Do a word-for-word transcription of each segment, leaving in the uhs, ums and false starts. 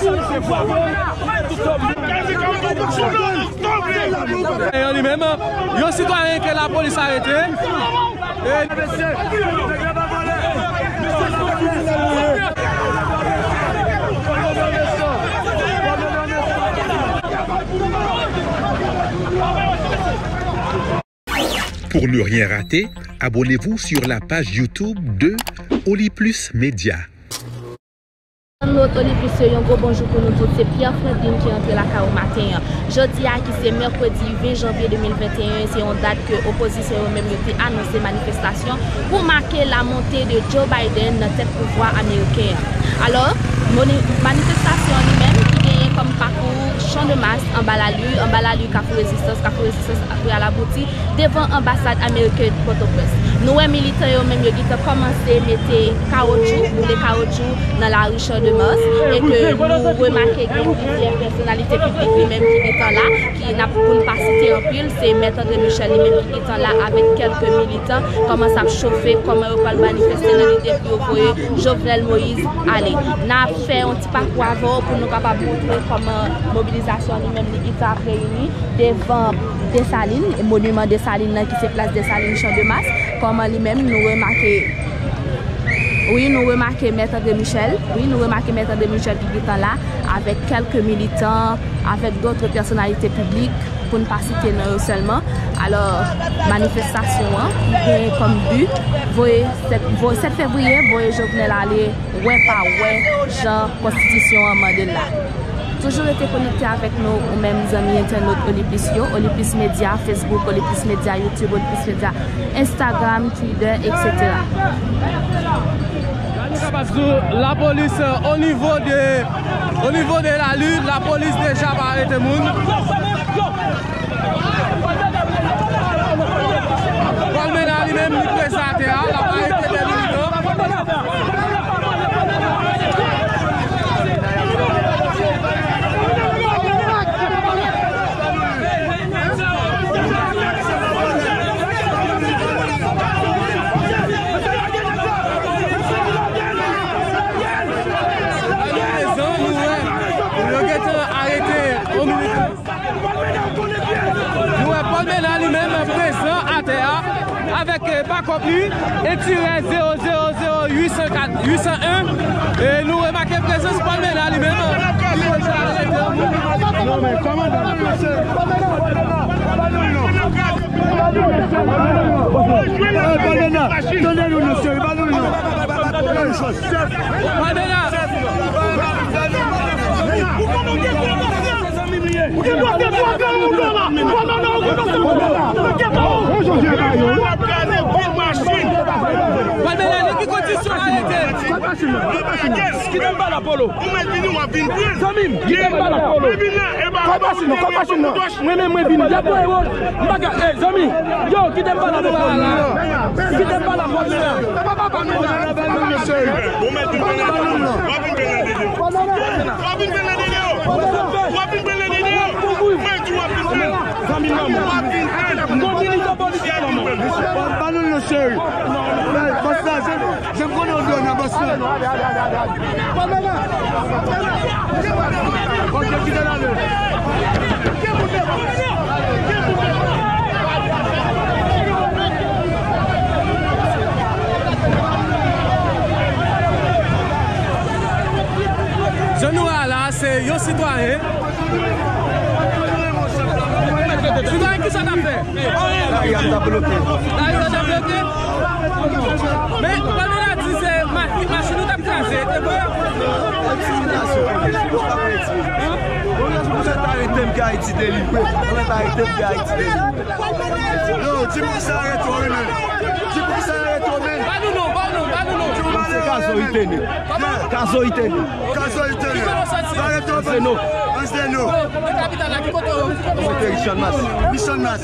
E li menm, yon sitwayen ke lapolis arete. E Pour ne rien rater, abonnez-vous sur la page YouTube de Oli Plus Média. Entènot Oli Plus yo, yon gwo bonjou pou nou tout. Se Pierre Franklin ki antre lakay ou maten an. Jodi a, ki se mèkredi ven janvye de mil venteyen, se yon dat ke opozisyon yo menm yo te anonse manifestasyon pou make la montée de Joe Biden nan tèt pouvwa ameriken an. Alò, moni-, manifestasyon an li menm ki genyen kòm pakou Champ de Mars, anba Lali, anba Lali Kafou Rezistans, Kafou Rezistans apre al abouti devan anbasad ameriken Pòtoprens. Nou wè militan yo menm yo gentan kòmanse mete kawotchou, boule kawotchou nan lari Champ de Mars, e ke nou remake gen plizyè pèsonalite piblik li menm ki gentan la, ki n ap, pou n pa site anpil, se Mèt André Michel li menm ki gentan la avèk kèlke militan, kòmanse ap chofe kòman yo pral manifeste nan lide pou yo voye Jovenel Moïse ale. N ap fè yon ti pakou avè w pou nou kapab montre kòman mobilizasyon li menm li gentan ap reyini devan Desalin, moniman Desalin nan ki se plas Desalin, Chan de Mas, kòman li menm nou remake, wi, nou remake Mèt André Michel, wi, nou remake Mèt André Michel ki gentan la, avèk kèlke militan, avèk dòt pèsonalite piblik, pou n pa site non yo sèlman. Alò, manifestasyon an, ki gen kòm bi, voye sèt, voye sèt fevriye, voye Jovenel ale, wè pa wè, jan konstitisyon an mande l la. Toujou rete konekte avèk nou, ou menm zanmi entènot Oli Plus yo, Oli Plus Media, Facebook, Oli Plus Media, YouTube, Oli Plus Media, Instagram, Twitter, et cetera. Nou kapab di w, lapolis, euh, au niveau de, au niveau de Lali, lapolis deja pa arete moun. Pòl Mena li menm, li prezan atè a, l ap arete de militan. Prezan, nou wè, yo gentan arete yon militan. Nou wè Pòl Mena li menm prezan atè a avèk, eh, bakòp li, en tirè zewo zewo zewo uit san kat, uit san en. E nou remake prezans Pòl Mena li menm. Non, men kòmandan la. Eh, Pòl Mena, tande nou, non, seri, ba nou, non. Pòl Mena. Ou gen dwa gen twa gran moun la. Pòl Mena, ou gen dwa gen twa gran moun la. Pòl Mena, nan ki kondisyon arete? Kite m pale Apollo. Ou mèt vini, w ap vin pran. Zanmi m, kite m pale Apollo. Kòl machin nan, kòl machin nan. Mwen menm, mwen vini. Y ap voye wòch. M pa ka, eh, zanmi. Yo, kite m pale Apollo. Kite m pale Apollo. Ou mèt vin pale. W ap vin pale. W ap vin pale de yo. W ap vin pale de yo. Mwen di w ap vin pale. Zanmi m, zanmi m. W ap vin pale. Gon militan polisye la, mwen. Ba nou l non, cheri. Bòs la, jan, jan m konnen w dwe nan bòs la. Ok, kite l ale. Jan nou wè a la, se yon sitwayen. Sitwayen, kisa n ap fè? Lari a t ap bloke. Lari a t ap bloke? Men, pandan n ap di se ma-, machin nou t ap kraze, te vre? Entimidasyon, entimidasyon, pa entimidasyon. Ou mèt arete m ke Ayiti delivre. Ou mèt arete m ke Ayiti delivre. Yo, di pou kisa arete w, men. Di pou kisa arete w, men. Ba nou non, ba nou, ba nou non. Di pou kisa arete w, men. Se Kazo Itene. Kòman? Kazo Itene. Kazo Itene. Ki kote w soti? Arete w, Anseno. Anseno. Nan kapital la, ki kote w, ki kote w soti? Mwen te Richard Mas. Richard Mas.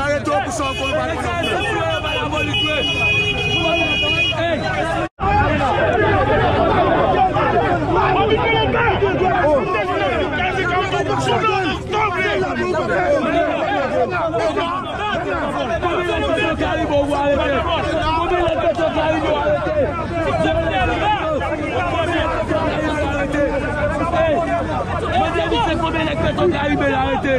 Arete w pou sa w konn pa konn. Kidnapè nou arete!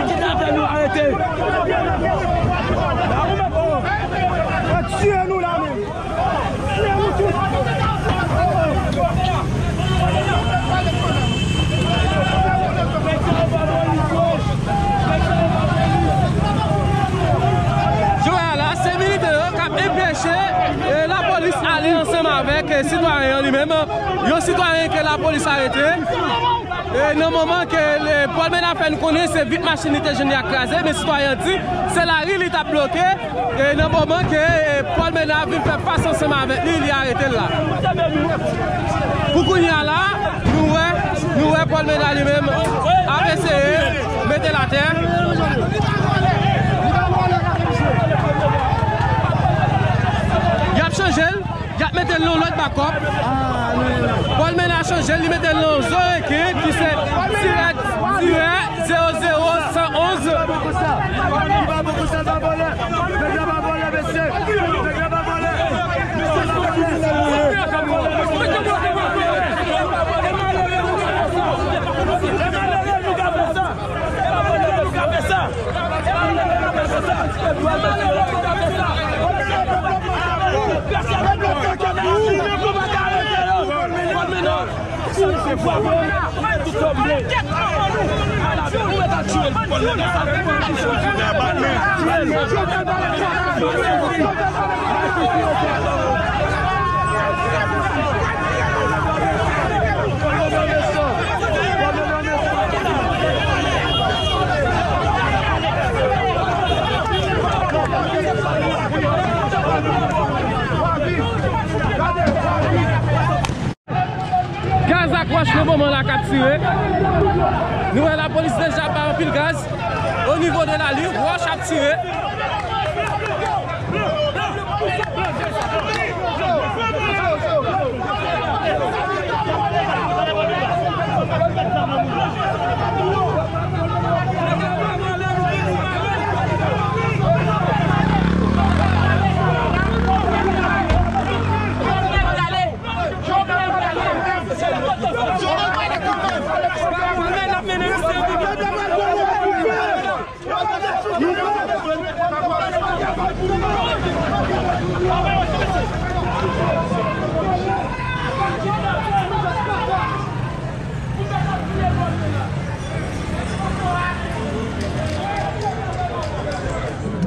Kidnapè nou arete! Yo tiye nou la menm! Jodi a la, se militan yo k ap enpeche, e, lapolis ale ansanm avèk, e, sitwayen an li menm. Yon sitwayen ke lapolis arete. E, nan moman ke le, Paul Ménard fè n konnen se vit machin li te jwenn li a kraze, men sitwayen an di se lari li t ap bloke. E nan moman ke, e, Paul Ménard vin fè fas ansanm avèk li, li arete l la. Pou kounye a la, nou wè, nou wè Paul Ménard li menm ap eseye mete l atè. Y ap chanje l, y ap mete l nan lòt bakòp. Paul Ménard chanje l, li mete l nan Zorekin, ki se tirè, tirè, zewo zewo san onz. Nèg la pa vòlè, nèg la pa vòlè, mesye. Nèg la pa vòlè. Mesye, pa vòlè. Gaz ak wòch nan moman la k ap tire. Nou wè lapolis deja bay anpil gaz. O nivo de lali, wòch ap tire.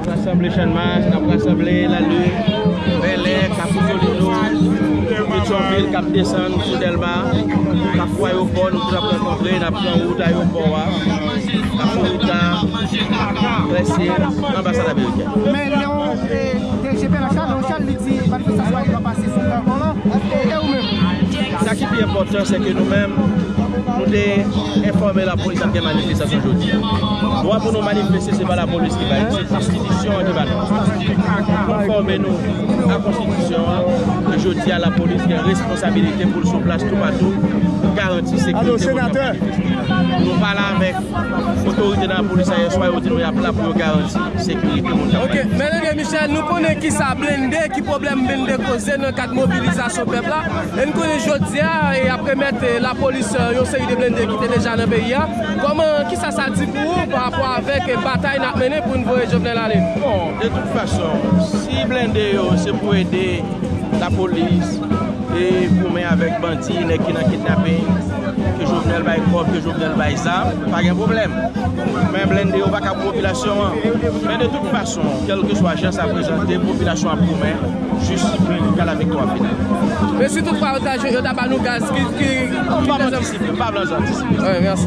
Rasanble Channmas, n ap rasanble Lalin, Bèlè, Kafou Solino, Petyonvil, k ap desann sou Dèlma, Kafou Ayewopò, nou tout ap rankontre, n ap pran wout ayewopò a, n ap pran wout la, prèske anbasad amerikèn. Men lè yon, e, D G P la chal, yon chal li di manifestasyon an pa pase sou tan an, e, e ou menm? Sa ki pi enpòtan, se ke nou menm, nou te enfòme lapolis ap gen manifestasyon jodi a. Dwa pou nou manifeste, se pa lapolis ki bay, se konstitisyon an ki ba nou. Nou konfòme nou a konstitisyon an, e jodi a, lapolis gen responsabilite pou l sou plas toupatou pou garanti sekirite moun k ap manifeste. Nou pale avèk otorite nan lapolis la yè swa, yo di nou y ap la pou yo garanti sekirite moun k ap manifeste. Ok, men Michel, nou konnen kisa blende, ki pwoblèm blende koze nan kad mobilizasyon pèp la. E n konnen jodi a, e ap remèt, e, lapolis, e, yon seri de blende ki te deja nan peyi a. Kòman, kisa sa di pou ou pa rapò avèk, e, batay n ap mennen pou n voye Jovenel ale? Bon, de tout fason, si blende yo se pou ede lapolis e goumen avèk bandi, nèg ki nan kidnaping, ke Jovenel bay kòb, ke Jovenel bay zam, pa gen pwoblèm. Men blende yo pa ka pou popilasyon an. Men de tout fason, kèlkeswa jan sa prezante, popilasyon ap goumen jis jiska la viktwa final. Men si toutfwa yo ta, yo ta ba nou gaz, ki, ki, ki... M p ap antisipe, m pa vle antisipe. Wi, mèsi.